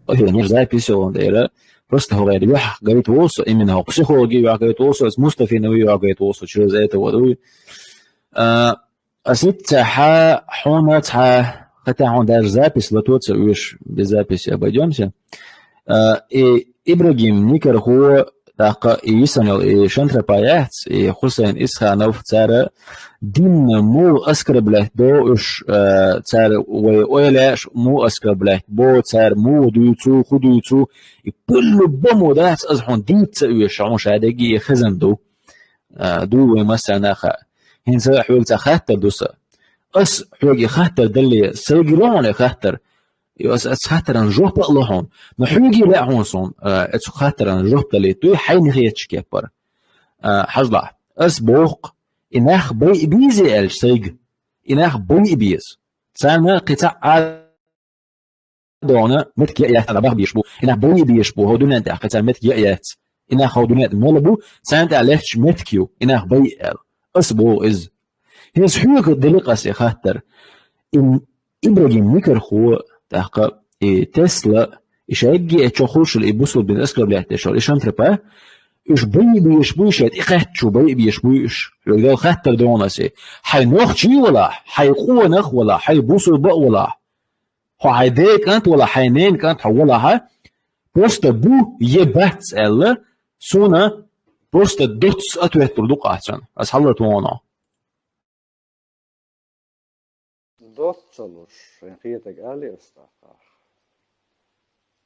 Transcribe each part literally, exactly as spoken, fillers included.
Ой, не запись он, да, просто говорит, юх, говорит, волсо, именно психологи, юх, говорит, волсо, с Мустафиновой, юх, говорит, волсо, через это вот, ой. А, а ситца ха, хона ца, хотя он даже запись, латоца, уж без записи обойдемся. А, и Ибрагим Никархо, тӀаккха и Исанел, и Шантропа яц, и Хусейн Исханов, цара динна мугӀ оскорблять до уж, э, цара вай ойлаш мугӀ оскорблять бо, цара мугӀ дуйцу, ху дуйцу, и по-любому дац, аз хьона дийца уж, хьона шадеги и хезан ду. Э, ду вай массанаха. ХӀинца хьоьга ца хаттар ду са. Аз хьоьга хаттар дале, сайги лохьона хаттар, И ас, ас хаттаран жоп а лохьун. Но хьуьги леӀун сон, а, эцу хаттаран жоп далит дуй, хьайна хеташ кеппар. А, хьажла, ас бох, и нах бай и бизе элч сайг. И нах бай и биз. Царна кица а дона, метки я яц, ана бах биш бу. И нах бай и биш бу, хо дунян тя кица метки я яц. И нах хо дунян мала бу, царна тя лехч меткию, и нах бай эл. Ас бох из. Хез хьуьга деликъас и хаттар. Им Ибрагим Никархо, тӀаккха и Тесла, и шайги э чохушал и бусулбин оскорблять дешал, и Шантропа, уж бай беш буй шет, и хатчу бай беш буй уж. Хьуьгдал хаттар донаси. Хьай нохчи вала, хьай къонах вала, хьай бусулба вала. Хьо хьай декант вала, хьай ненкант хьо вала, ха? Просто бу е бац элла, суна просто доц ответ пур дукъацан. Ас халла тоно. Доццалуш, шайн хетаг али астаха.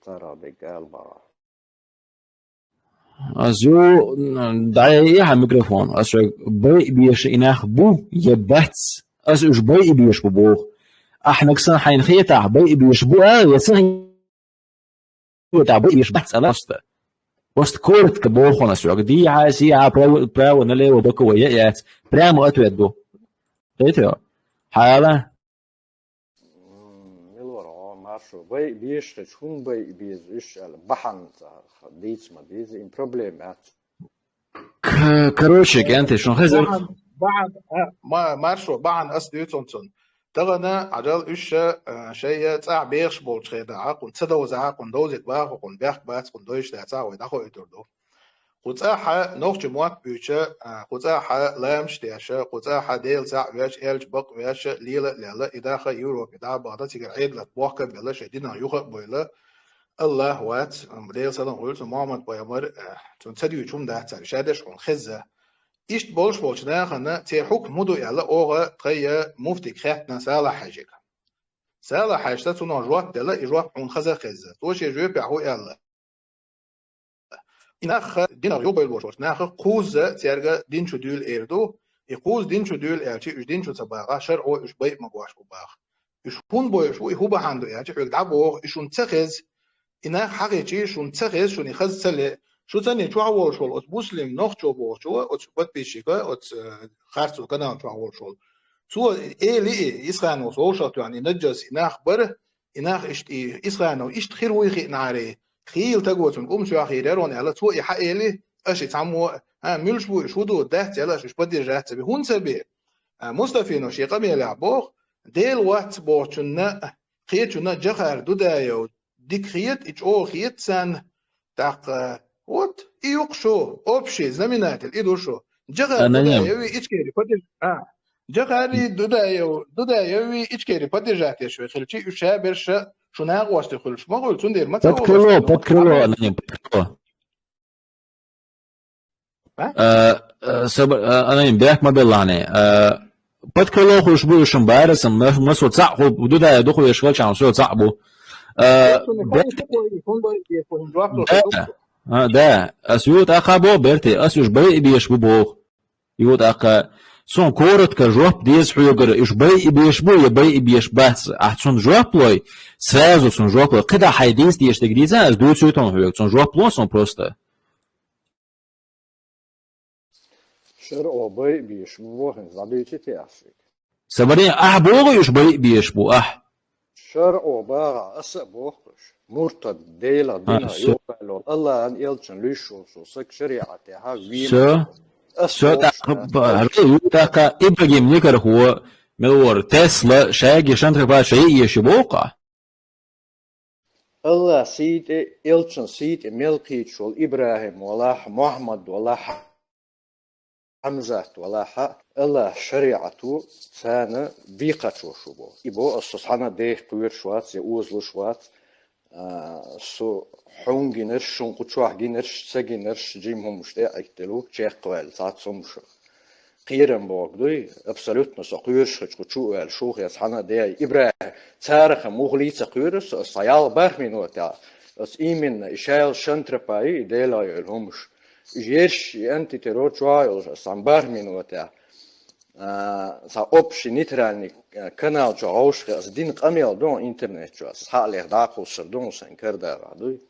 Цара дег алба. Аз ю, м, дай иха микрофон. Аз шо бай беш и нах бу, е бац. Аз уж бай беш бу бох. Ахнаксан хайн хетах бай беш бу, а, я сан Вот, а вы ишь бац, а просто. Просто коротко бохона сёк. Ди, а, си, а, право, право, налево, боковой, я, я. Прямо ответ был. Это хала. Милвара, маршо, бай, беш, хун бай, без, иш, ал, бахан, диц, ма, диц, им проблема. К-, короче, кӀентий, шун хезар. Бахьан, бахьан, а, ма-, маршо, бахьан ас дуьйцун цун. Тахана, Ӏажал уьш, а, шайя цӀа бехаш болчу хеда, а, кхун ца довза, а, кхун довзик баха, кхун бехк бац, кхун дойш дац, а, вай дӀахоуьйтур ду. Кху цӀа хьа нохча мотт буьйча, а, кху цӀа хьа ламаш деша, кху цӀа хьа Дела цӀа веш, элча бакъ веш, лела а лела, и даха Европе дӀа а бахда, цигара Ӏедалат бохка а белла, шайн динах юха а бойла, Аллах вац, ам, Дела салам хуьлу цунна, Мухаммад пайхамар, э, цунна ца дуьйцу хӀума дац цара, ша деш хьуна хезза. Иштта болуш болчу нахана церан хьукм хӀун ду аьлла, оха тхайа муфтига хаьттина Салахь-Хьаьжига. Салахь-Хьаьжас цунах жоп делла, и жоп хьуна хаза а хезза. Цо шен жоьпехь хӀун аьлла? И нах динах юхабевлла болуш болчу наха кхузза цаьрга дин чу дуьйла эр ду, и кхузза дин чу дуьйла аьлча, уьш дин чу ца бахахь, шарӀо уьш байа ма гуш бу баха. Уьш хӀунда бойуш бу, и хӀун бахьана ду аьлча, хьоьга дӀабоху, и шуна ца хеза, и нах хьахийча, шуна ца хеза, шуна и хаза ца ле. Шу царна чохь волуш волу оцу Муслим нохчо бохучо, оцу подписчика, оцу, э, харцо канал чохь волуш волу. Цо эли и, Исхановс вовшах тоьхна, и Наджас, и нах бара, и нах иштта, и Исханов иштта хир вуй хиъна гӀаре, хийла таго цунна кӀумсоьхийра яра вон аьлла, цо и хьаэли, аша и цхьаммо, а, муьлш бу, шу ду, дац аьлла, аша уьш поддержать ца би. ХӀунда ца би? А, Мустафино шен къамелехь боху, Дела вац бохучунна, кхечунна Джохар Дудаев дика хета, и чӀогӀа хета царна. ТӀаккха, вот, и ю-кх шу, общий знаменатель, и ду шу. Джохар Аноним. Дудаев и Ичкери поддерж-, а, Джохар и Дудаев, Дудаев и Ичкери поддержать деш вай хилчи, уьш ша берш шу накъостий хуьлуш ма хуьлу, цундела ма ца Под крыло, под крыло, Аноним, под крыло. А? Э, э, саб-, э, Аноним, бехк ма беллахьний. Э, под крыло хуьлуш бу уьш ма бара, сан, ма, ма со цхьаъ ху, Дудаев дукха веш хилчахьана, со цхьаъ бу. Э, бе-, да, а, да, ас ю тӀаккха бо, берти, ас уьш бай и беш бу боху. И вот ака, сон коротко жоп деза хьоьгара, уьш бай и беш бу, я бай и беш бац. Ахь цунна жоп лой, сразу цунна жоп лой. КхидӀа хьай дийца дезаш дерг дийца, ас дуьйцуьйтун хьоьга, цунна жоп ло сон просто. ШарӀо бай и беш бу бохин, зӀа дуьйци те ас шуьга. Сабаре, ахь боху уьш бай и беш бу, ахь. ШарӀо баха, аса а бохуш. Муртад, Дела, а, дина, всё. Йокъалол, Аллахьан элчан луьйш волу со, саг шариӀатехьа, вийна. Всё. Аса всё, бохуш, так, а, б-, ю, так, а, Ибрагим Никархо, милвор, Тесла, шайги шантра пача, и еши боху, а? Аллахь сий тӀе, элчан сий тӀе мел кхийча волу ИбрахӀим валахь, Мухьаммад валахь, Хьамзат валахь, Аллахь шариӀато царна бекхачо шу бо. И бо, ас со цхьана а деха кхоьруш вац, я озалуш вац, а, со хьуна гинарш, шун кху чохь гинарш, ца гинарш, жима хӀумаш тӀе а Ӏиттелу, чекхваьлла цхьацца хӀумашах. Кхерам боху дуй, абсолютно со кхоьруш хилча кху чу а ваьлла, шух я цхьана а де, ИбрахӀим, царах-м вухале а ца кхоьру со, ас цхьа ялх бархӀ минотехь, ас именно и шайла шантропа ю, и Делан йолу хӀумаш. И ерш, и антитеррор чохь а йолуш, ас цхьана бархӀ минотехь, а, цхьа общий нейтральный, а, канал чохь гӀовшахе, ас дина къамел ду интернет чохь, ас хьалех дӀакхуссур ду, сайн карадахар дуй.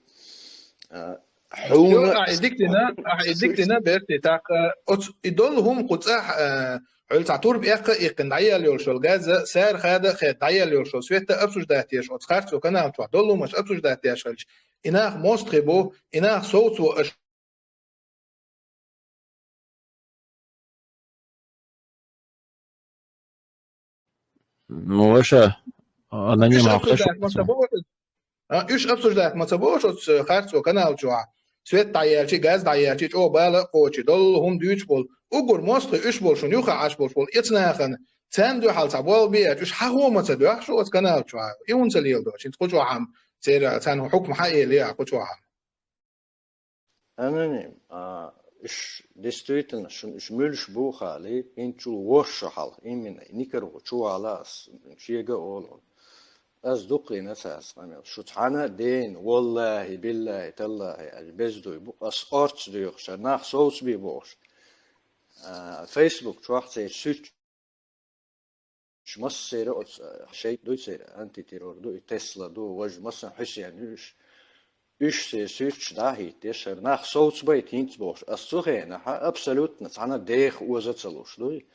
А, Хьуна Йо, ахьа и дика дина, ахьа и дика дина, Берти, тӀаккха оцу и долу хӀума кху цӀахь, а, хьуьлла цхьа турба эккха а иккхина дӀаелла йолуш йолу газа, сара хада а хеда дӀаелла йолуш йолу света обсуждать еш, оцу харцо канал чохь долу хӀумаш обсуждать еш хилча, и нах мостагӀий бу, и нах совцо аша. Ну, ваша, аноним Уьш хьокхуш обсуждать ма ца боху, а, уьш обсуждать ма ца боху оцу харцо канал чохь. Свет дӀаелчи, газ дӀаелчи, чӀогӀа бала а кхочи, долу хӀума дуьйцуш болу. Уггар мостагӀий уьш болу шуна юха Ӏаш болуш болу эцу нахана. Царна дуьхьал цхьа болх бе аьлча, уьш хьахо ма ца доьху шу оцу канал чохь. И хӀунда ца леладо? ХӀинца кху чохь-м церан, царна хьукма хьаэле а кху чохь-м. Аноним, а, уьш действительно, шуна уьш муьлш бу хали, хӀинцачул ворхӀ шо хьалха, именно, Никарагу чу вала ас, шега а олу. Ас дукха йина цаьрца къамел. Шу цхьана а дена, валлахӀи, биллахӀи, таллахӀи, аьлла беза дуй бу, ас орца доьхуш, нах совцабе бохуш. А, Facebook чохь церан суьрташ массеран оцу, а, шайтӀа дуй церан, антитеррор ду, и Тесла ду, важа массанхьа Хьусен уьш. Уьш церан суьрташ дӀа а хӀиттеш, хӀара нах совцабайта хӀинца бохуш. Ас цу хенахь абсолютно цхьана а деха оза ца луш дуй.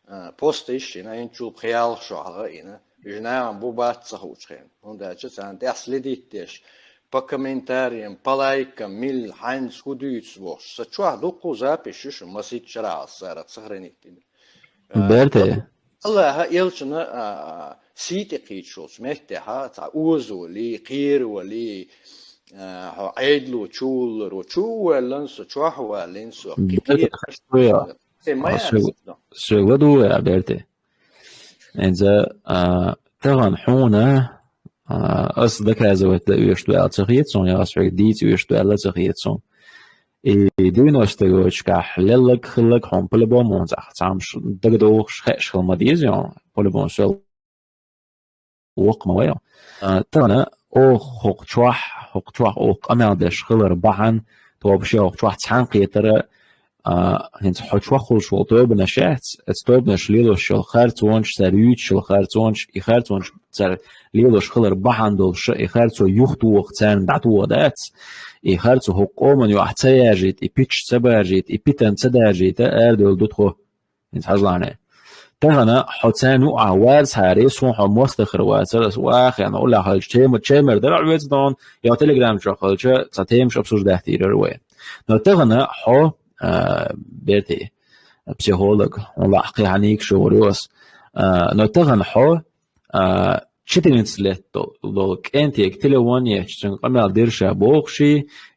А, поста йиш йина, хӀинцачул пхи-ялх шо хьалха а йина. Уьш нахана бу бац ца хуучу хенахь. ХӀунда аьлча царна тӀехь следить деш, по комментариям, по лайкам, милла, хьаьнца хӀун дуьйцу бохуш. Сан чохь дуккха а запись ю шуна, масийтта шарахь ас царах сохранить дина. А, Берте. Аллахьа элчана, а, сий тӀе кхийчуш волчу меттехь, цхьа озавалий, кхеравалий, а, хьо Ӏедало чу вулларо, чу а воьллина со, чохь а валлина со, кхин Берте, кхераш хьо ю. Се ма А, яц со, со ладугӀу я, Берте. Энза, а, тахана хьуна, а, ас доказывать дан оьшуш ду аьлла ца хета суна, я ас хьоьга дийца оьшуш ду аьлла ца хета суна. И девяностые годашкахь леллаг хиллаг хьуна по-любому цхьа, цхьамма дагадогӀуш, хууш хила ма деза, по-любому со воккха ма вай. А, тахана оха хӀокху чохь, хӀокху чохь оха къамел деш хилар бахьана, тоба шен хӀокху чохь цхьаьна кхетара, а, хӀинца хьо чохь хуьлуш волу тобанаш яц, оцу тобанаш лелош йолу харцонаш, цара юьйцуш йолу харцонаш, и харцонаш цара лелош хилар бахьана долуш, и харцо юхатоха царна дӀатоха дац, и харцо хӀокху къоман юкъахь ца яржийта, и питанаш ца баржийта, и питана ца даржийта, арадевлла ду тхо. ХӀинца хьажалахьане. Тахана хьо царна юкъахь вацахьара, суна хьо мостагӀа хир вацара, ас вахана, уллехь хилча, чема-, чемер дара веза дон, я Telegram чохь хилча, цхьа темаш обсуждать дийрара вай. Но тахана хьо, а, Берти, психолог, хьуна лаахь кхин хьан нийса вара ас. А, но тахана хьо, а, четырнадцать лет дол-, долу кӀентега телефон ечу, цуьнга къамел дира ша бохуш,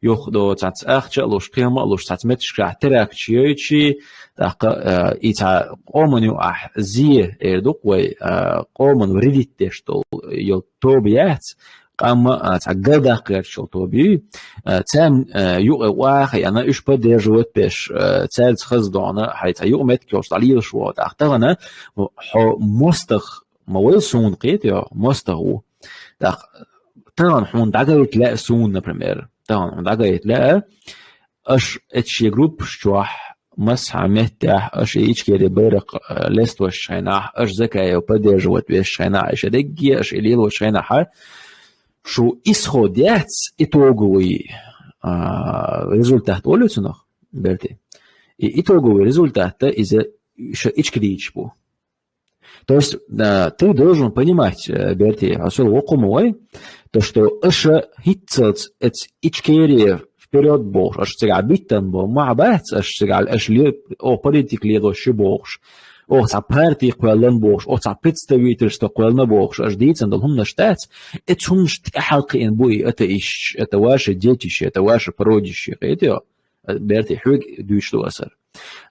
юха до цхьацца ахча а луш, кхин хӀума а луш, цхьацца меттигашкахь теракташ йойтуш, тӀаккха, а, и цхьа къоман юкъахь зе эр ду-кх вай, а, къоман вредить деш долу йолу тоба яц, къам а, а, цхьа галдаккха гӀерташ йолу тоба ю, а, царна, а, юкъа ваха яна, уьш поддерживать деш, а, цаьрца хаза дона, хьайн цхьа юкъаметтиг йолуш дӀалелаш ву, тӀаккха тахана хьо мостагӀа ма вай суна кхетайо, мостагӀа ву. ТӀаккха тахана хьуна дӀагайта лаьа суна, например, тахана хьуна дӀагайта лаьа, аша эцу шен группаш чохь, массахьа меттехь, аша и Ичкери байракх, э, лесточу хенахь, аша Закаев поддерживать вешчу хенахь, аша дегге аша и лелочу хенахь, шу исход яц итоговый, а, результат олу цунах, Берти. И итоговый результат иза ша Ичкерийча бу. То есть, а, ты должен понимать, э, Берти, хьо сол воккха ма вай, то, что аша хӀинццалц эцу Ичкери вперёд бохуш, аша цигахь биттан бо, ма бац, аша цигахь, аша ле-, о, политика лелош ю бохуш. Оха цхьа парти кхоьллина бохуш, оха цхьа представительство кхоьллина бохуш, аша дийцина долу хӀуманаш дац, и цунаш тӀаьхьа кхиъна бу и атеисташ, это ваши детище, это ваши породище, кхетий хьо? Берти, хьоьга дуьйцуш ду аса.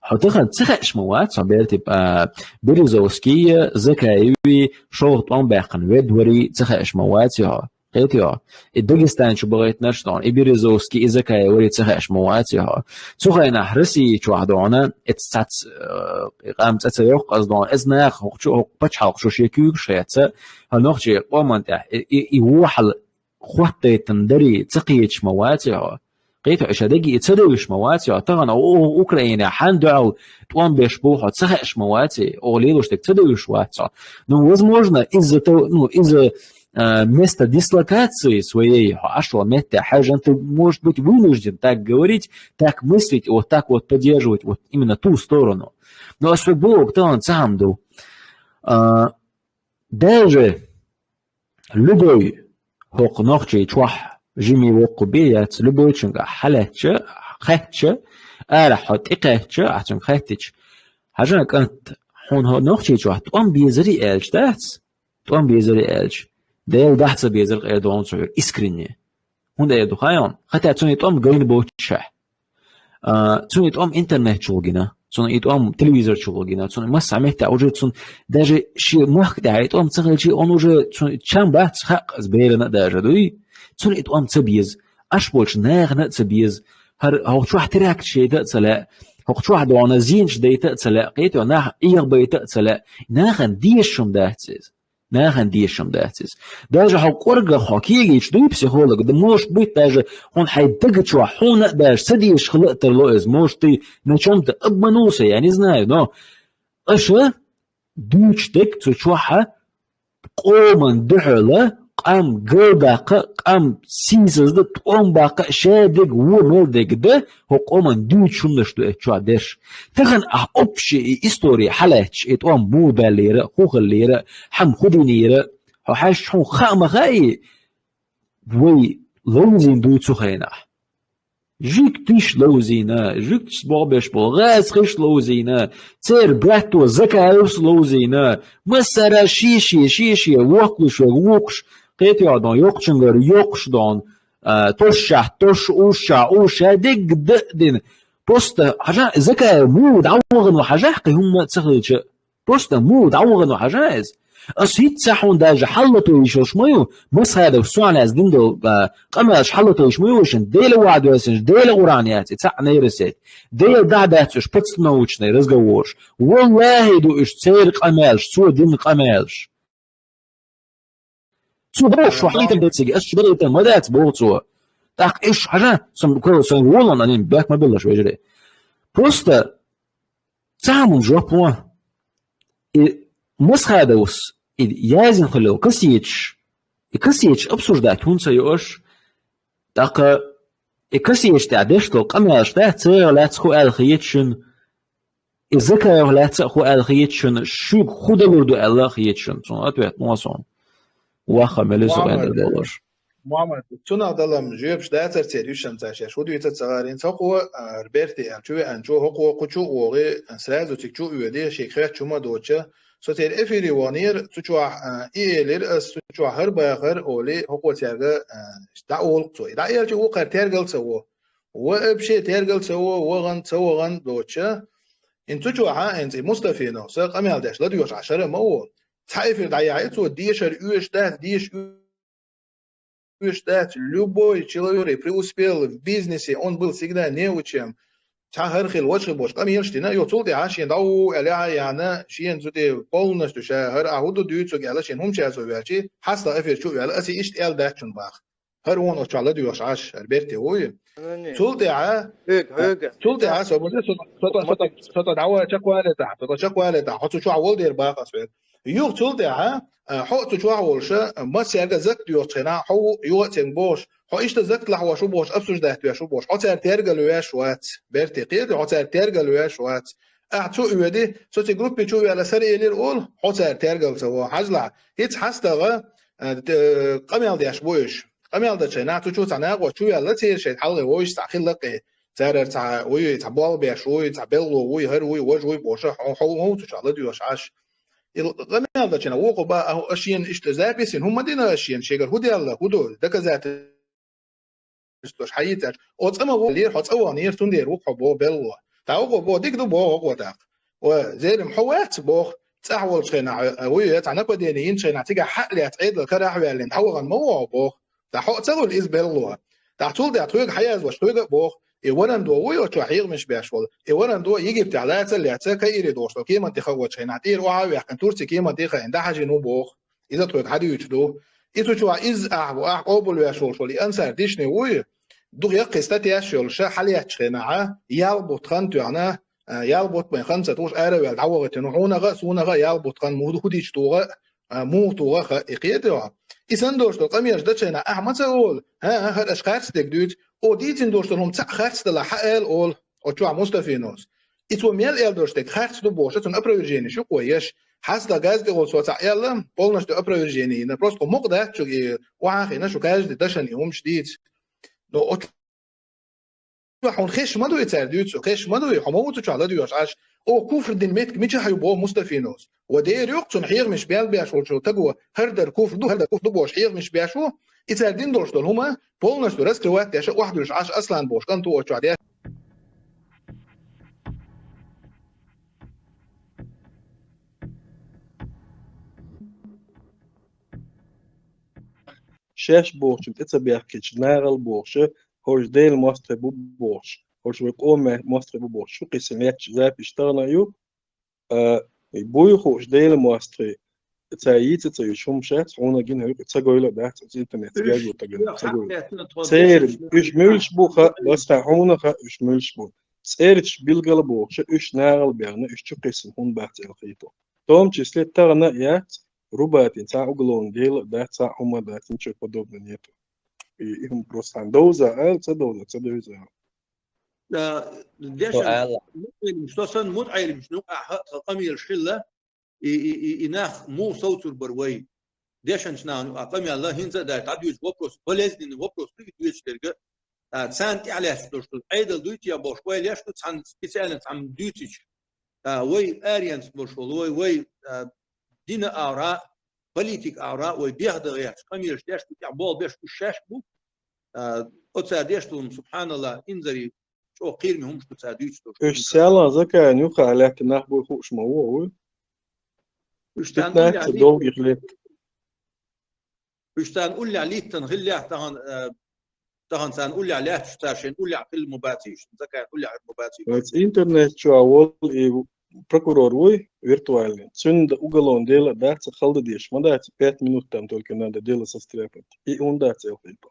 Хьо тахана ца хаьаш ма вац, хьо Берти, а, Березовский, Закаеви, шолгӀа тӀом баьккхина ведвари ца хаьаш ма вац хьо. Кхетий хьо? И Дагестан чу бахийтинарш дона, и Березовский, и Закаев вари ца хаьаш ма вац хьо. Цу хенахь Россия чохь дона, эца цац, э, къам цӀа ца йоккху ас дона, эца наха хӀокху чу, хӀокху пачхьалкх шу шен куьйгаш хеца, хьо нохчий къоман тӀехь, и, и, и вохьал хӀоттайтан дари ца кхеташ ма вац хьо. Кхетий хьо, и ша дагий ца девзаш ма вац хьо. Тахана о, о, Украинехь хьан дуьхьал тӀом беш бу хьо ца хаьаш ма вац, оха лелош дерг ца девзаш вац хьо. Ну, возможно, из-за того, ну, из-за а, место дислокации своей, хьо Ӏаш волу метте хьаьжжина, ты, может быть, вынужден так говорить, так мыслить, вот так вот поддерживать вот именно ту сторону. Но ас хьоьга бохург тахана цхьа хӀума ду. А, даже любой хӀокху нохчий чохь жимий воккху бен яц, любойчуьнга хьалаьттача, хаьттача, арахь хьо тӀекхаьчча, ахь цуьнга хаьттича, хьажа, кӀант, хьуна хӀо нохчий чохь тӀом безарий аьлча дац? ТӀом безаре аьлча, Делан дахь ца безар къера догӀун цо хьуьра искренне. ХӀунда аьлла ду хаьий хьуна? Хатта цуьнан и тӀом гайна боццушехь. А, цуьнан и тӀом интернет чухула гина, цуьнан и тӀом телевизор чухула гина, цуьнан массанхьа меттехь уже цуьнан даже шен махка тӀехь и тӀом ца хилча, он уже цуьнан чам бац, хаьа аса берана а даже дуй. Цуьнан и тӀом ца беза, Ӏаш болчу нахана а ца беза, хӀара хӀокху чохь теракташ яйта а ца лаьа, хӀокху чохь догӀуна зенаш дайта а ца лаьа, кхетий хьо, нах Ӏехабайта а ца лаьа, нахана дезаш хӀума дац иза. Нахана дезаш хӀума дац иза. Даже хьо кӀоргах хьо кегийча дуй психолог, да, может быть, даже хьуна хьайн дага чохь хьуна а даже ца дезаш хила а тарло иза, может, ты на чём-то обманулся, я не знаю, но аша дуьйцуш дерг цу чохьа къоман дуьхьала, къам галдаккха, къам сийсаздан, тӀом баккха, шадерг вон мел дерг дан, хӀокху къоман дуьйцуш хӀуманаш ду эцу чохь дерш. Тахана ахь общий и история хьалаьтташ, и тӀом муха баьллера, хӀун хиллера, хьан хӀун динера, хьо хьаьжча хьуна хаа ма хаьий, вай ловзийна дуй цу хенахь. Жуьгташ ловзийна, жуьгташца болх беш болу гӀазкхиш ловзийна, церан братто Закаевс ловзийна, массара шен-шен, шен-шен воккхалуш верг воккхуш, кхетий хьо дон, йоккхачуьнгара йоккхуш дон, а, тосучохь тосуш, уьшучохь уьшуш, ша дерг дан а дина. Просто, хьажа, Закаев муха дӀавахана ву хьажахь, кхин хӀумма а ца хилча. Просто муха дӀавахана ву хьажа иза? Ас хӀинца хьуна даже хьаллато йиш йолуш ма ю, Масхадов сохьна лаьцна дина долу, а, къамелаш хьаллато йиш ма ю вайшинна, Дела вахьа доьссинчу, Дела Къуръан яц и цхьаъ нейрсеть. Дела дӀа а дац уьш постановочный разговораш. Валлахьи ду уьш церан къамелаш, цо дина къамелаш. Цо боху, шу хьалийтар дациге, ас шу дарийтар ма дац, боху цо. ТӀаккха уьш хьажа, сан, сан волан, анин бехк ма беллаш, вежарий. Просто цхьа хӀуманна жоп ван. И Масхадовс, и яздина хилла йолу кассеташ, и кассеташ обсуждать хӀунда ца йо аша? ТӀаккха и кассеташ тӀехь деш долу къамелаш дац, церах лаьцна хӀун аьлла хета шуна, и Закаевх лаьцна а хӀун аьлла хета шуна, шуьга хӀун далур ду аьлла а хета шуна. Цунна ответ ма суна. Ваха мелис Мухаммад, гӀендар долуш. Мухаммад, цунах далам жоьпаш дацара церан уьш шен ца шеш. ХӀун дуьйцу ца гӀарин цхьа кхо, а, берте аьлла, чу веанчо, хӀокхо кху чу а вогӀий, сразу цига чу а оьдий, шега хеттачу хӀума доцча. Со церан эфире ваханера, цу чохь, а, и элира ас, цу чохь хӀара бахара, олий, хӀокхо цаьрга, а, дӀаолу-кх цо. И дӀаэлча вукхара тергал ца во. Вообще тергал ца во, вахана, ца вахана доцча. Ин цу чохь а, ин цӀе Мустафиновс къамел деш ладоьгӀуш Ӏаш хӀара ма во. Цхьа эфир дӀаяхьий цо, дешар оьшуш дац, деша оьшуш дац, любой человек, который преуспел в бизнесе, он был всегда неучем. Цхьа хӀара хила, вочу хила бохуш къамелаш дина, йо, цул тӀаьхьа шен дӀа ву аьлла, яхьа яхьана, шена цу тӀе полностью ша хӀара ахь хӀун ду дуьйцург аьлла, шен хӀума чу а ца ваьлчи, хьастагӀа эфир чу а ваьлла, аса иштта аьлла дац шуна баха. ХӀара вон оцу чохь ладоьгӀуш Ӏаш, хӀара берте вуй. Ну, не. Цул тӀаьхьа, хьоьга, хьоьга. Цул тӀаьхьа, со, со, со, со, со, со, со, со дӀа ва-, чекхвалийта, со, со чекхвалийта, хьо цу чохь волу дера бакъ ас вега. Юха цул тӀаьхьа, а, хьо а цу чохь волуша, а, массаьрга закт доьхучу хенахь, хьо ву, юха а церан бохуш, хьо иштта закт лахь веш ву бохуш, обсуждать веш ву бохуш, хьо цара тергал веш вац, берте, кхета, хьо цара тергал веш вац. Ахь цу оьди, со цу группе чу а ваьлла, сара элира олу, хьо цара тергал ца во. Хьажалахь, хӀинца хьастагӀа, а, т-, къамел деш бу уьш. Къамел дечу хенахь цу чу цхьа накъо чу ваьлла, церан шайн хьалхе вовшашца хилла кхе. царара цхьа вуй, цхьа болх беш вуй, цхьа белло вуй, хӀара вуй, важа вуй бохуш, хьо-, хьо-, хьо-, хӀунда цу чохь ладоьгӀуш Ӏаш. И къамел дачина вукхо баха, а, шена иштта записина хӀума дина, шена шегара хӀун делла, хӀун ду, доказательство хьаийцаш. Оцу цӀа ма ву лера, хьо цӀа ваханера, цундела ву хьо боху белло. ТӀаккха вукхо боху, дика ду боху вукхо тӀаккха. Ва, зерим, хьо вац боху, цӀахь волчу хенахь, а, вуй, я цхьа нападение йинчу хенахь, цигахь хьа а лаьцна, Ӏедал кара ахь ваьллина, хьо вахана ма ву хьо боху. ТӀаккха хьо а ца хуьлу иза белло. ТӀаккха цул тӀаьхьа тхоьга хьаязлуш, тхоьга а боху, и Варандо вуй оцу чохь хьехамаш беш волу. И Варандо Египтехь лаца а лаьцна, Каире долуш долу кеман тӀе хаа волчу хенахь, тӀера охьа а ваьккхина, Турци кеман тӀе а хаийна, дӀахьажийна ву боху. Иза тхоьга хьадуьйцуш ду. И цу чохь изза ахь ву, ахь къобалвеш волуш волу и ансар дишни вуй, дукха яккхий статьяш йолуш, хьалаьцначу хенахь, ял бутт хан тоьхна, а, ял бутт бен хан ца тухуш, ара а ваьлла, дӀавахийтина ву, хьуна а, суна а ял бутт хан муха ду, хӀун дича туху, а, муха туху, ха, и кхета йо. И санна долуш долу къамелаш дачу хенахь, ахь ма ца олу, хӀан, а, хӀара аша харц дерг дуьйцу, о, дийцина долуш долу хӀума цхьаъ харц делахь, хьаала олу, оцу чохь Мустафиновс. И цо мел аьлла долуш дерг харц ду бохуш, цунна опровержениш ю кхо еш. Хьаста газа тӀе волу со цхьаъ аьлла, полностью опровержение йина. Просто кху мукъа дац чу и охьа а хиъна, шу каждый дашан и хӀумаш дийца. Но оцу хьуна хезаш ма дуй цара дуьйцу, хезаш ма дуй, хьо ма ву цу чохь ладоьгӀуш Ӏаш. О, куфр дина меттиг мичахь ю боху Мустафиновс. Ва дера юкъ цунна хьехамаш бел беш волчу таго, хӀара дар куфр ду, хӀара дар куфр ду бохуш хьехамаш беш ву. И цара дина долуш долу хӀума полностью раскрывать деш, охьадуьйш Ӏаш Аслан бохуш кӀант ву оцу чохь деш. Шаьш бохучун тӀе ца баьхкича, нахала бохуша, хӀорш Делан мостагӀий бу бохуш, хӀорш вай къоман мостагӀий бу бохуш, шу кхийсина лаьтташ запись тахана а ю, а, и буй хууш Делан мостагӀий, цара йийца а ца йиш хӀума шац, хьуна гина хӀуьйкъа ца гойла а дац, оцу интернетца герга тагана ца гойла. Церан, уьш муьлш бу хаьа, баста хьуна хаьа, уьш муьлш бу. ЦӀердаш билгала бохуша, уьш нахала баьхна, уьш чу кхийсина хӀунда бац аьлла хийту. В том числе тахана а яц, Рубатин цхьа уголовный дело а дац, цхьа хӀума а дац, ничего подобного нету. И, и хӀума просто хьан довза аьлла, ца довза, ца довза аьлла. Да, дешан, со аьлла. МутаӀелимаш, со санна мутаӀелимаш, ну, ахьа, тхан къамелаш хилла, и, и, и, и нах муха совцур бара вай. Дешанчу нахана, а, къамел а хӀинца а дац, дӀадоьдуш вопрос, болезненный вопрос, ду и доьдуш дерг а, а, царна тӀаьхьалаьцна долуш долу Ӏедал дуй те бохуш, вай леш ду, цхьана специально цхьамма дуьйцича. А, вай аренца болуш волу, вай, вай, а, дина агӀора, политика агӀора, вай бехдагӀа яц, къамелаш деш ду, тӀехь болх беш уьш шаьш бу. А, оцара деш долу, субханаллах, инзаре чӀогӀа кхераме хӀумаш ду цара дуьйцуш долуш. Уьш Саьлан Закаевна юххе лаьтта нах буй хууш ма ву, вуй? Уьш царна уллехь лийтина. Уьш царна уллехь лийтина хиллехь тахана, а, тахана царна уллехь лаьтташ цара шайна уллехь хилла ма баций уьш, Закаевна уллехь ма баций уьш. Вайца интернет чохь волу и прокурор вуй, виртуальный. Цуьнан уголовный дело а дац, хала дан дезаш ма дац, пять минут там только надо дело состряпать. И хӀунда дац аьлла хийту.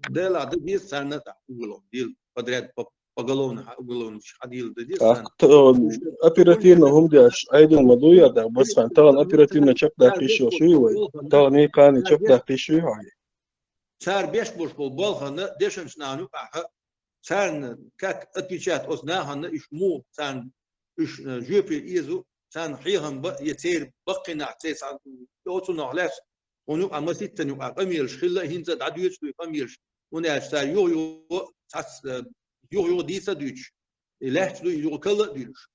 Дело дан деза царна тӀаккха уголовный дело, подряд по-, поголовно, уголовно хьадийла дан деза царна. ТӀаккха, э, оперативно хӀума деш, Ӏедал ма дуй, я, тӀаккха, басхан, тахана оперативно чекхдаккха йиш йолуш юй вай? Тахана и кхана чекхдаккха йиш юй хьо? Цара беш болуш болу балхана дешанчу нахана юкъахь, царна как отвечать оцу нахана, уьш муха царна, уьш, э, жоьпе еза, царна хьехам бан, я церан баккхий нах, церан цхьа, оцунах лаьцна, хьуна юкъахь маситтана юкъахь къамелаш хилла, хӀинца а дӀадоьдуш ду и къамелаш. ХӀунда аьлча цара юха-юха цхьацца, э, юха-юха дийца а дуьйцуш, и лаьтташ ду, и юха кала а дуьйлуш.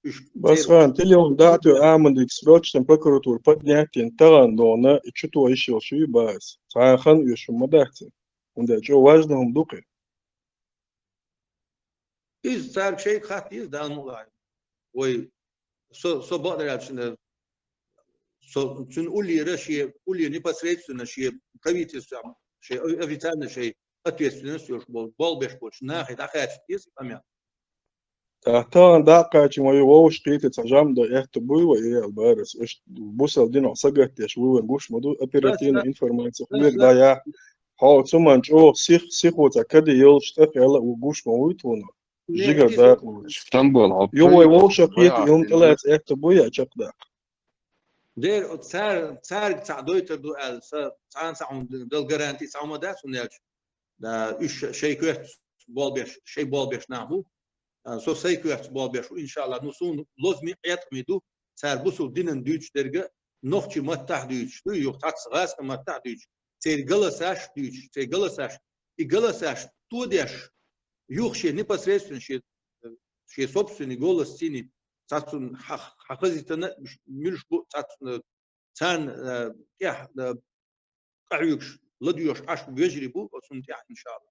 Уьш Басхан, телефон дӀа а тоьхна, Ахьмадик срочно прокуратура поднять йина, тахана догӀна, и чу тоха йиш йолуш ю база. Цхьа хан оьшу ма дац. ХӀунда аьлча важно хӀума ду кхин. Иза цаьрга шайга хатта деза, Дала мукъ лахь. Вай, со, со бакъдерг аьлча, со, цуьнан уллера шен, уллера непосредственно шен правительстве, шен о-, официально шен ответственность йолуш болу, болх беш болчу нахе дӀакхачийта деза и къамел. ТӀаккха тахана дӀа а кхачийна вай вовшахкхетий цхьа жамӀ дан аьтту буй вай, и аьлла бара ас. Уьш бусалба динах сагатдеш вуй вайн гуш ма ду, оперативная информация хьоьга дӀаяхьа. Хьо цу ман чӀогӀа сих, сихо цхьа каде йолуш тӀе а хилла, ву гуш ма вуй тхуна. Жигара дакъа лоцуш. Стамбул, хьо Ю вай вовшахкхетий, юн тӀелаца аьтту буй а чекхдаккха. Дера, цара, цаьрга цхьаъ дойтур ду аьлла, сан цхьана цхьа хьуна дала гаранти цхьа хӀума дац, хӀунда аьлча, а, уьш шайн коьртаца болх беш, шайн болх беш нах бу. А, со сайн коьртаца болх беш ву, иншалла, ну, суна лозамий, Ӏеткъамий ду, цара бусалба динан дуьйцуш дерг а, нохчийн маттахь дуьйцуш ду, юха цхьацца гӀазкхийн маттахь дуьйцуш, церан голосаш дуьйцуш, церан голосаш, и голосаш тодеш, юха шен непосредственно шен, шен собственный голос цини, цацун хьахазитана милш бу цацун цан тӀехь къахьуьгуш, ладуьйгӀуш Ӏаш вежарий бу оцун тӀехь, иншалла.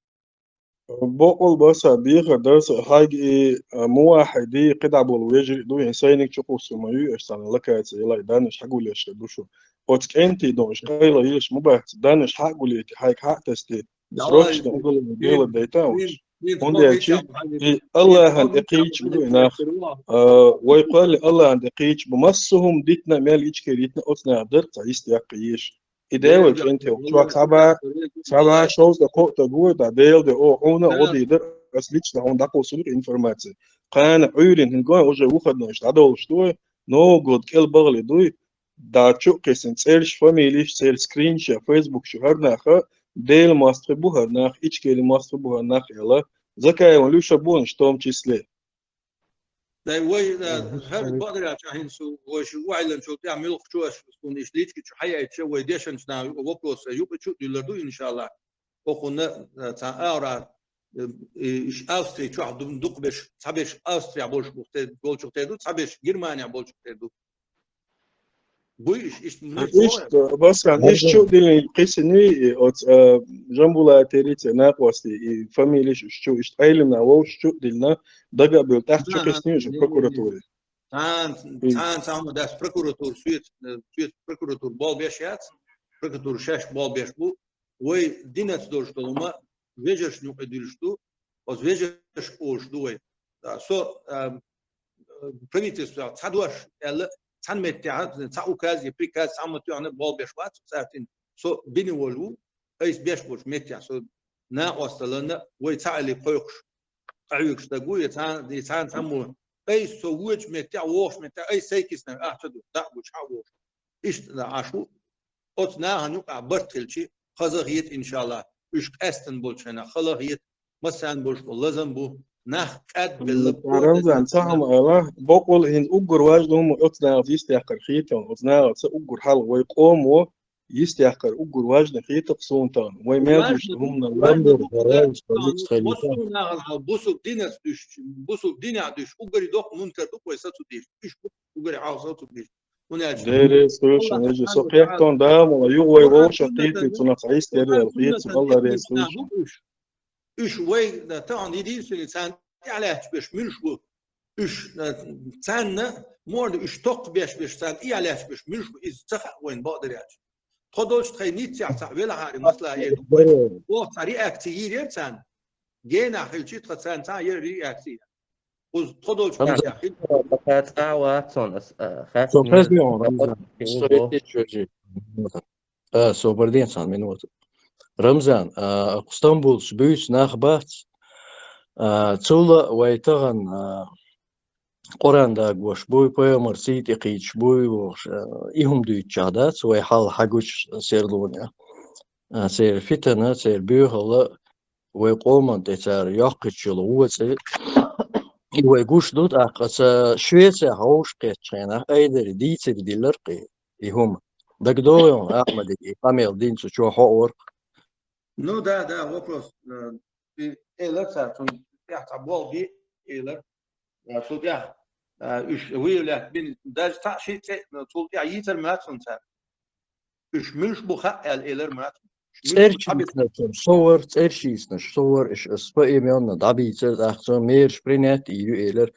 Бокъал баса бийхар дарса хьайга и муваххьиди кхидӀа болу вежарий ду, хӀин сайниг чукхуссур ма ю, аш царна лакаца ялай даннаш хьагулъеш ду шу. Оцу кӀентий дон, аш къайла йиш ма бац, даннаш хьагулъейти, хьайга хьатасти, срочно уголовный дело дайта уьш. ХӀунда аьлча и Аллахьан тӀе кхийча бу и нах. Вай кхоьлли Аллахьан тӀе кхийча бу. Массо хӀума дитина, мел ичкер йитина, оцу наха дара цхьа йист яккха йиш. И девал чӀентий чохь цхьа бӀе, цхьа бӀе шовзткъа кхоъ таг ву, да, Делан де, о, хьуна, о, дийдар, ас лично хьуна дӀакхуссур информация. Кхана Ӏуьйрин хӀинга уже выходной дӀадолуш ду вай, новгӀод кӀел багӀали дуй, да, чу а кхиссина цӀерш, фамилиш, церан скринша, фейсбукаш хӀара наха, Делан мостагӀий бу хӀара нах, ичкери мостагӀий бу хӀара нах аьлла, Закаеван Люша бу, в том числе. Дай вай, э, хӀара бакъдерчу ахьин су, вай шу вахьалланчул тӀехь муьлххачу аш суна иш личкачу хьаяйча, вай дешанчу нах вопрос юкъа чу а дуьллар ду, иншалла. Окхунна, э, цхьа агӀора, э, и, иш Австри чохь ду-, дукхаберш, цхьаберш Австрия болчух те-, болчух тера ду, цхьаберш Германия болчух тера ду. Буй иш, иш, Иштта, Басхан, иш чу а диллина кхиссиний, оцу, э, Жамбулатери церан накъостий, и фамилиш иш чу, иштта Ӏелимна вовш чу а диллина, дага а буьлла, тӀаккха чу кхиссиний уьш прокуратуре. Цхьана, цхьана, цхьана ма дац прокуратура, соьца, э, соьца прокуратура болх беш яц, прокуратура шаьш болх беш бу. Вай динаца долуш долу ма вежаршна юкъа дуьлуш ду, оцу вежаршка олуш ду вай. А, со, а, правительство цхьа дош аьлла, цхьана меттехь, цхьа указ я приказ, цхьа ма тоьхна болх беш вац, цаьртина со бина волу ву, айса беш болчу меттехь, со накъосталлана, вай цхьа алли кхойкхуш, къахьуьгуш стаг ву, я цхьана, я цхьана цхьаммо, айса со вочу меттехь, вохуш меттехь, айса сайкисна, ахча ду, даа гучу хьан вохуш. Иштта Ӏаш ву, оцу нахана юкъахь барт хилчи, хаза хета, иншалла, уьш къаьстина болчу хенахь хала хета, массарна болуш бу, лазам бу, нах къаьдда белла, Рамзан, ца хьама ала, боккъал хӀинца уггар важна хӀума оцу нахаца йистехкар хетан, оцу нахаца уггар хьалха вай къомо йистехкар уггар важна хетакх суна тахана. Вай мел дуьйцу хӀуманан лам бу. Бусул динаца дуьш, бусул динехь дуьш, уггаре доккха мункар ду вай сацу дийш, уьш бу уггаре хьалха сацу дийш. Деррес хӀуьшан, эжи, со кхеттон да, мала юха вай вовшах кхетий, цунах цхьа йистер ял, кхетий, Алла реза хуьлуш. Уьш вай, да, тахана единственный царна тӀаьхьалаьтташ берш муьлш бу? Уьш, да, царна, морда уьш токхбеш берш, царна тӀаьхьалаьтташ берш муьлш бу? Иза ца хаьа вайна бакъдерчу. Тхо долчу тхайн ниццехь цхьаъ велахьара, масала, эр ду вай. Оха цхьа реакция йийр яра царна. Генахь хилчи тхан царна цхьа а яра реакция. Кхуза тхо долчу Рамзан, меттехь хила. Цкъа а вац хьуна ас, а, хаттина. Со хезна хьуна, Рамзан. Со еттиччо жи. А, собар де цхьана минута. Рамзан, а, Стамбулчу буьйцу нах бац. А, цул а вай тахана, а, Къуръан дагош буй, пайхамар сий тӀе кхийдаш буй, вохуш, а, и хӀума дуьйцучехь дац, вай хьал хьагучу серлонехь. А, церан фитана, церан боьхалла, вай къоман тӀе цара йоккхуьйтуш йолу вон цӀе, и вай гуш ду, тӀаккха ца Швецехь вовшах кхеттачу хенахь, айдари дийцаре диллира кхин и хӀума. ДагадогӀий хьуна, Ахьмадига и къамел дина цу чохь хьо а вара-кх? Ну да, да, вопрос. Э, и элар цара, цунна тӀехь цхьа болх бе элар. Э, цул тӀехь, э, уьш выявлять бина, даже цхьаъ шиъ цӀе, цул тӀехь йийцар ма яц хьуна цара. Уьш муьлш бу хаьа аьлла элар ма яц хьуна. Уьш муьлш бу цхьаберш. ЦӀерчийна со вара, цӀерчийна со вара, уьш ас поименно дӀабийцар, тӀаккха цо мераш принять йийр ю элар.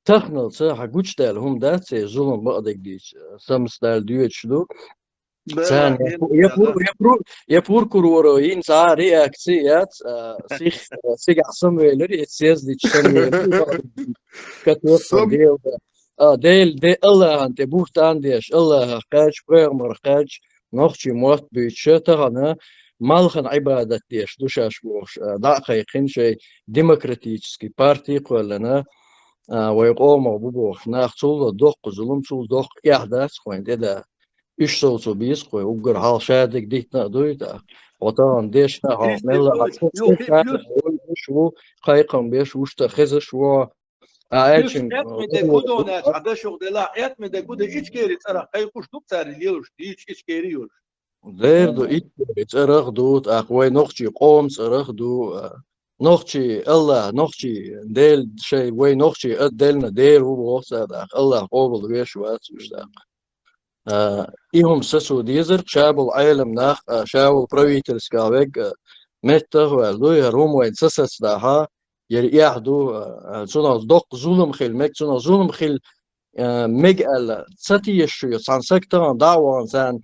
Таханалца хьан гучудаьлла хӀума дац, церан зулам бакъдерг дийца, самсадала доьдуш ду. Царна я пу-, я пу-, я пу-, я прокуроро йина цхьа а реакция яц, а, сих, а, сигахь самавелира, я съездича самавелира, катоьхна Дела. А, Дела, де Аллахьан тӀе буьхтан деш, Аллахьах кхаьчча, пайхамарах кхаьчча, нохчийн мотт буьйцуша, тахана малхан Ӏибадат деш ду шаьш бохуш, а, дӀа а кхайкхина шайн демократический парти а кхоьллина, а, вай къомах бу бохуш, нах цул доккха зулам, цул доккха эхь дац вайна тӀе да. Уьш совцо беза-кх вай, уггар хьалха шадерг дитина а дуй, тӀаккха. Хьо тахана дешна, хьо мелла а цу цӀе кхаьчна вуьйцуш ву, кхайкхам беш ву, уьш тӀе хезаш ву. А, аьлча, Къетмеде гудон аьлча, хьан дашух делахь, къетмеде гуде ичкери цӀарах кхайкхуш ду-кх цара лелуш, дийчу ичкери йолуш. Дера ду, итт цӀерах ду, тӀаккха вай нохчий къоман цӀерах ду, а, нохчий Аллах, нохчий Дела шай, вай нохчий а Делна дера ву боху цара, тӀаккха Аллах къобал веш вац уьш тӀаккха. А, и хӀума сацо дезар, ша болу Ӏелам нах, а, ша волу правительскал вег, а, меттах а ваьлла дуй, хӀара хӀума вайн ца сацадахьа, яра эхь ду, а, цунах доккха зулам хила мег, цунах зулам хила, а, мега аьлла, ца тешаш ю, цхьана саг тахана дӀа а вахана царна,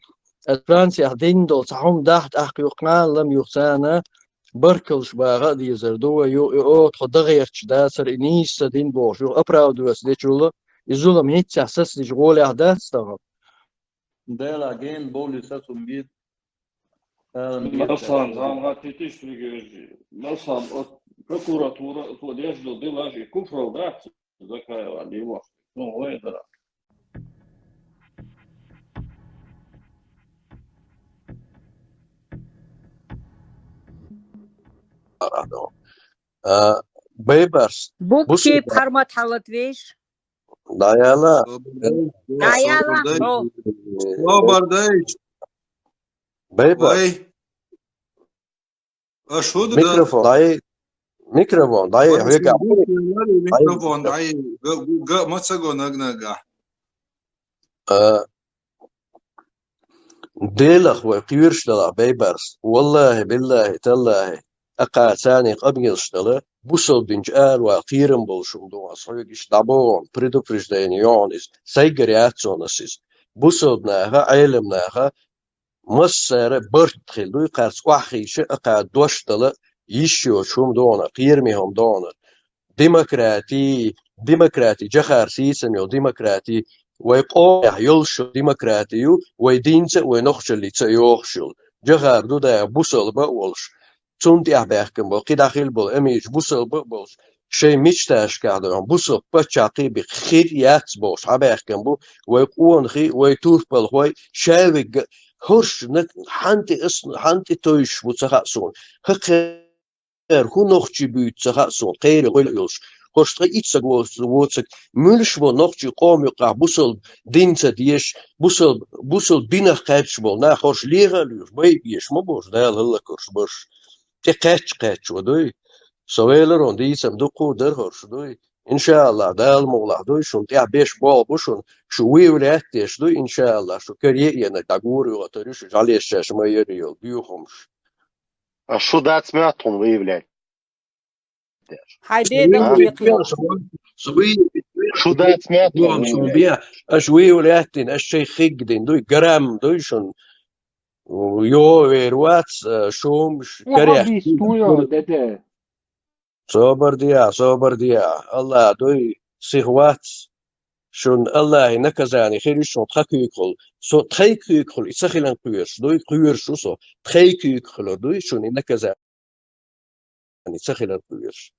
аса Францехь дина долу цхьа хӀума дахьа тӀаккха юха кхана лам юха царна, баркаллаш баха а дезар ду вай, ю, и о, тхо дан гӀерташ дацара, и нийса ца дина бохуш, юха оправдываться дечул, и зулам хӀинццехь сацадича гӀолехь дац тахана. Дела ген боли сацум бит. Ала миет Марсан, цара. Зам гӀа тетиш вигежи. Марсан, от прокуратура, то деш до дела же куфрал дац, Закаева, не мог. Ну, ой, да. А, Бейбарс, Букки бусурба. Пхьармат хьалат веш? ДӀаяла. ДӀаяла, Собар дай. О. Собар дай. Бейбарс. Вай. Аш хӀу ду? Микрофон дай. Микрофон дай. Вай, хьоьга. Микрофон дай. Га, га, ма ца го наг-нага. А, Делах вай кхоьруш далахь, Бейбарс. Валлахи, биллахи, таллахи. Акхаца царна къамелаш дала, бусалба динчу аравала кхерам болуш хӀума ду, ас хьоьга иштта дӀабоху, предупреждение йохьуна иза. Сайгара яц цунна ас иза. Бусалба наха, Ӏелам наха, массара барт хила дуй, кхаьрца охьахийша, акхаца дош дала, йиш йоцу хӀума дохьуна, кхераме хӀума дохьуна. Демократи, демократи, жахар сийсам йолу демократи, вай къомехь йолуш йолу демократи ю, вай динца а, вай нохчаллица а йохуш йолу. Жахар ду дагахь бусалба а волуш, цунна тӀехь баьхкина болу, кхидӀа хила болу амийраш бусалба а болуш, шайн мечташкахь дойхьа, бусалба паччахь кхин бен хир яц бохуш, хьабаьхкина бу, вай къонахий, вай турпалхой, шаверг а, хӀорш наг-, хьанти ас, хьанти тойш бу ца хаьа суна. ХӀокху Эр, хӀун нохчий буьйцу ца хаьа суна, кхеран гӀойла а йолуш. ХӀорш ткъа итт саг воцург, муьлш бо нохчий къоман юккъахь бусалба дин ца дезаш, бусалба, бусалба динах кхаьччаш болу нах хӀорш леха а лоьхуш, байа а беш ма бу хӀорш, Дала хӀаллакьхуьлуш бу хӀорш. ТӀе кхаьчча кхаьчча ву дуй. Со веларо дийцам дуккха а дара хӀорш дуй. ИншааллахӀ, Дала мукъалахь дуй, шуна тӀехь беш болх бу шуна, шу выявлять деш дуй, иншааллахӀ, шу каре а енарг дӀагур а йоьттур ю, шу жӀалеш шаьш ма яр йолу боьха хӀумаш. А шу дац моьтту хьуна выявлять деш? Хьайн дедал векхло. Шу дац моьтту хьуна выявлять. Аша выявлять дина, аша шайн хиг дина дуй, грамм дуй шуна. Йо, вер вац, шум, кареш. Собар дехьа, собар дехьа. Аллах дуй, сих вац. Шун Аллахьи наказани хир ю шун тхан куьйгахула. Со тхайн куьйгахула и ца хилан кхоьруш дуй, кхоьруш ву со. Тхайн куьйгахула дуй шун и наказани ца хилар кхоьруш.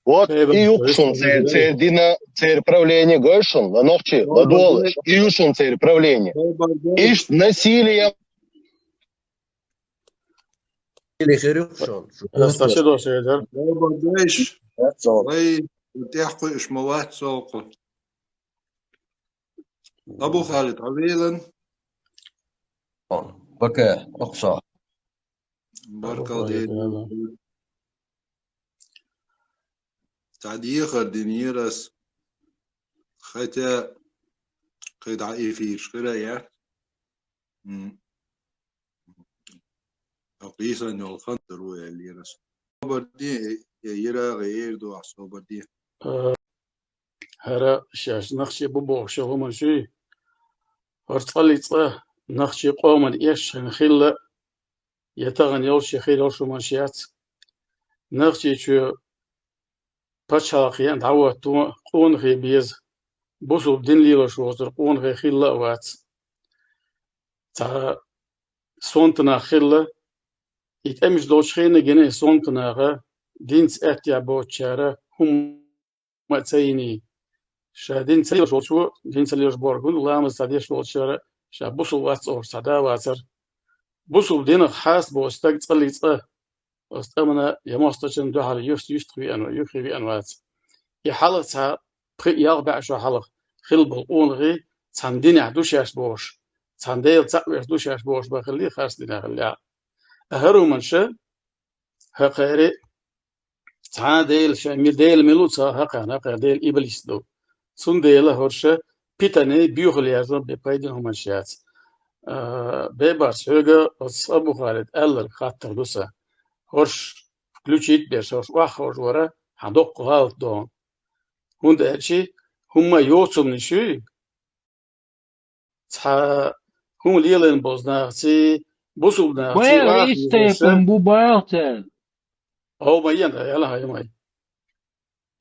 Вот и юкъ шун цер, цер дина, цер правление гой шун, ла нохчи, ла долаш. И ю шун цер правление. Ишт насилие. Или хир ю шун. Спасибо, Шейдар. Вай, тӀехь кхуьуш ма вац солкъу. Абу Халид, Ӏавелан. Бака, окху со. Баркал дела. Цхьа дехар динера ас. Хотя, кхидӀа а эфираш хира яц. М. Ткъа ийсан йолу хан тӀе ву аьллера ас. Собар де, я Ирагъе эр ду ахь, собар де. ХӀара шаьш нахчий бу бохуш йолу хӀуманаш юй? ХӀара цкъа-цкъа нахчий къоман эшшина хилла, я тахана йолуш, я хир йолуш хӀуманаш яц. Нахчий чу пачхьалкх еана дӀахӀотто къонахий беза, бусулба дин лелош воцург къонахий хилла а вац. Цхьа сонта нах хилла, и тӀемаш долчу хенахь гина и сонта наха, динца аьттехьа боцучара хӀумма а ца йиний. Ша дин ца лелош волчо, дин ца лелош бохург хӀунда, ламаз ца деш волчара, ша бусулба вац олуш цхьа да а вацара. Бусулба динах хьаста боцу стаг цкъа-цкъа оцу тӀамна я мостагӀчунна дуьхьал юст-, юьстах веана, юххе веана вац. И хьалха цхьа пхи-ялх бӀе шо хьалха хилла болу къонахий цхьана динехь ду шаьш бохуш, цхьана Дела цхьаъ веш ду шаьш бохуш бан хилли, харц динехь хилли. Ткъа хӀара хӀуманаш хӀокхеран цхьа а Дела ша, ми-, Дела мила ву ца хьакхаьхна, хӀокхеран Дела иблис ду. Цундела хӀорш питане, боьхалла яржо бен пайдина хӀуманаш яц. А, бебарс хьоьга оцу Абу Халид аьлларг хаттар ду сан. ХӀорш включить берш, хӀорш охьаховш вара хьан доккха гӀалат догӀу. ХӀунда аьлча хӀумма йоцург ю, цхьа хӀума лелийна болу нахаций, бусулба нахаций, Вайн охьа исте йоьдуш. Бу баьлла цара. Хьо ма йен, яла хьо ма йен.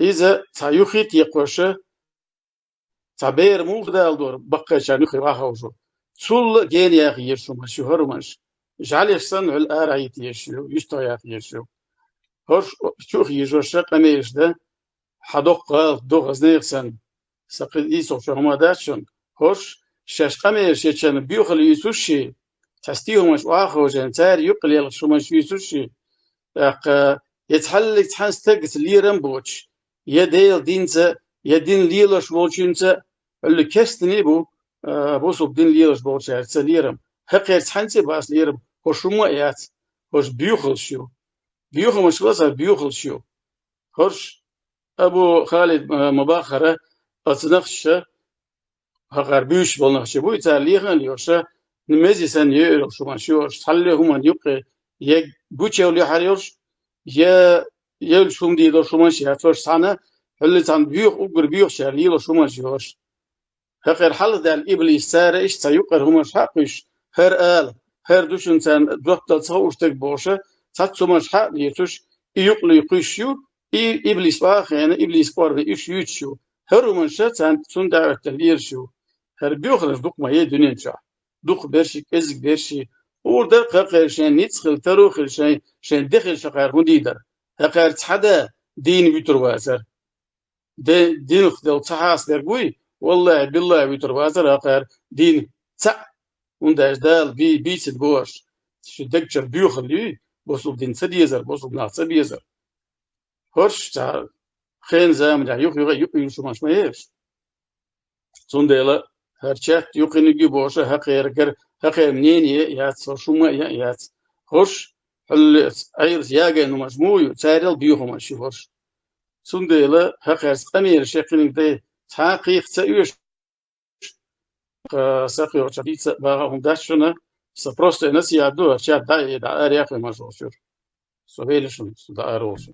Иза цхьа юххе а текхош, цхьа бер муха даладора, баккхийчарна юххе ваховжу. Цул а гена яха езаш хӀуманаш ю хӀара хӀуманаш. ЖӀаьлеш санна хьуьлла арахьа йита езаш ю, юьстах яха езаш ю. ХӀорш чу а хьийжош, къамелаш дан, хьан доккха гӀалат ду хаза нехан санна. Сан кхин ийсалгӀа чохь хӀума дац шуна. ХӀорш шаьш къамелаш ечарна боьхалла юьйцуш ши, цхьа стий хӀуманаш охьаховшийна, цара юккъе лелхаш хӀуманаш юьйцуш ши. ТӀаккха я цхьаллиг цхьана стагаца лерам а боцуш, я Делан динца, я дин лелош волчуьнца, хьуьлла кестане а бу, а, бусулба дин лелош болчаьрца лерам. ХӀокхеран цхьаьнца а бац лерам, хӀорш хӀумма а яц, хӀорш боьхаллаш ю. Боьха хӀуманаш ла сан, боьхаллаш ю. ХӀорш Абу Халид, а, ма-баххара, оцу нахчаша, хӀокхара буьйцуш болу нахча буй, цара лехна а лоьхуш, мези санна йоьур йолуш хӀуманаш ю хӀорш, цхьалле хӀуманна юккъе я гучуевлла яхьар йолуш, я евлча хӀума дийр долуш хӀуманаш яц хӀорш, цхьана хьуьлла цхьана боьха, уггар боьхачара лелош хӀуманаш ю хӀорш. ХӀокхеран хьалха даьлла иблис цара иштта цхьа юккъера хӀуманаш хьа а кхуьйсуш, хӀара ала, хӀара ду шуна, царна жоп дала ца хууш дерг бохуш, цхьацца хӀуманаш хьа а лецуш, и юкъале кхуьйсуш ю, и иблис охьахиъна, иблис кӀорган уьш юьйцуш ю. ХӀара хӀуманаш царна, цунна даӀват дан лелаш ю. ХӀара боьхаллаш дукха ма ю дуьнен чохь. Дукха берш, кӀезиг берш. Ур дара хӀокхеран шайн ницкъ хила, таро хила, шайн, шайн де хила хӀокхара хӀун дийр дара. ХӀокхара цхьа а да дийна вуьтур вацара. Де-, динах делла цхьа хьаса дерг вуй, валлахӀи, биллахӀи, вуьтур вацара хӀокхара дийна цхьаъ, хӀунда аьлча Дала бий-, бийцина бу хӀорш. Шун дегчуьра боьхалла юй, бусулба дин ца дезар, бусулба нах ца безар. ХӀорш цхьа хенан заманахь юха-юха юкъа юьйцуш хӀуманаш ма ю хӀорш. Цундела хӀара чат юххениг ю бохуш, хӀокхеран гар-, хӀокхеран мнение а яц, хӀорш хӀумма а яц. ХӀорш хьуьллаца, Ӏелаца ягийна хӀуманаш муха ю, царел боьха хӀуманаш ю хӀорш. Цундела хӀокхаьрца къамелаш яххиниг дай, цхьа а кхайкха ца оьшу, сан кхайкхача дийца а баха хӀума дац шуна, сан просто насихьат ду, хӀара чат дӀа а, дӀа ара яххе ма шо шуьра. Со вели шуна, со дӀа ара волуш.